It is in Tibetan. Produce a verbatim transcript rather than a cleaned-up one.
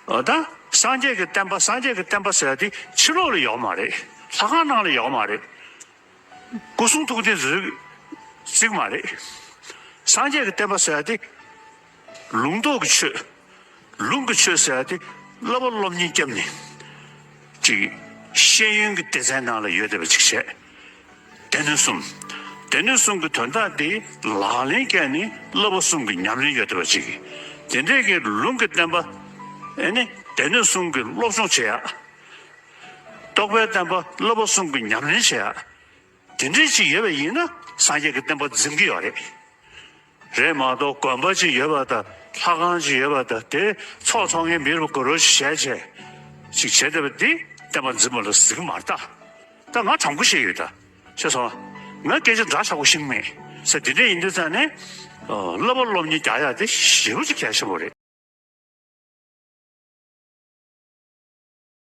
འོ་ད་སངས་རྒྱས་ཀྱི་བསྟན་པ། སངས་རྒྱས་ཀྱི་བསྟན་པ་ཟེར་ཡ་དེ་ཕྱི་ལོགས་ལ་ཡོད་མ་རེད། ལྷ་ཁང་ནང་ལ་ཡོད་མ་རེད། སྐུ་གསུང་ཐུགས་རྟེན་ཟེར་ཅིག་མ་རེད། སངས་རྒྱས་ཀྱི་བསྟན་པ་ཟེར་ཡ་དེ་ལུང་རྟོགས་ཀྱི་ཆོས། ལུང་གི་ཆོས་ཟེར་ཡ་དེ་བསླབ་པ་སློབ་གཉེར་བརྒྱབ་ནས་ཅིག་ཤེས་ཡོན་གྱི་སྡེ་ཚན་ནང་ལ་ཡོད་བསྡད་པ་ཅིག་བྱས། སྡེ་སྣོད་གསུམ། སྡེ་སྣོད་གསུམ་གྱི་དོན་དག་དེ་ལག་ལེན་བཀལ་ནས་བསླབ་པ་གསུམ་གྱི་ཉམས་ལེན་ཡོད་བསྡད་པ་ཅིག། དེ་འདྲའི་གི་ལུང་གི་བསྟན་པ། ཨེ་ནི་སྡེ་སྣོད་གསུམ་གྱི་སློབ་སྦྱོང་བྱེད་ཡ། རྟོགས་པའི་བསྟན་པ་བསླབ་པ་གསུམ་གྱི་ཉམས་ལེན་བྱེད་ཡ། དེ་འདྲའི་ཅིག་ཡོད་པ་ཡིན་ན་སངས་རྒྱས་ཀྱི་བསྟན་པ་འཛིན་གྱི་ཡོད་རེད། རེད་མ་གཏོགས་དགོན་པ་ཅིག་ཡོད་པ་དང་། ལྷ་ཁང་ཅིག་ཡོད་པ་དང་། དེ་ཚོགས་ཚོགས་མཁན་མི་རུ་གོ་རོ་ཞིག་བྱས་བྱས་ཅིག་བྱས་བསྡད་པ་འདི་བསྟན་པ་འཛིན་པ་ལ་ཟེར་གི་མ་རེད་ད། ད་ང་དྲང་པོ་བཤད་ཡོད་ད། ཤེས་སོང་། ང་སྐད་ཆ་འདྲ་ཆགས་པོ་ཤིག་མེད་ཟེར། དེ་འདྲ་ཡིན་དུས་ཙང་ནས་བསླབ་པ་སློབ་གཉེར་རྒྱག་ཡ་དེ་ཞེ་པོ་ཅིག་གལ་ཆེན་པོ་རེད།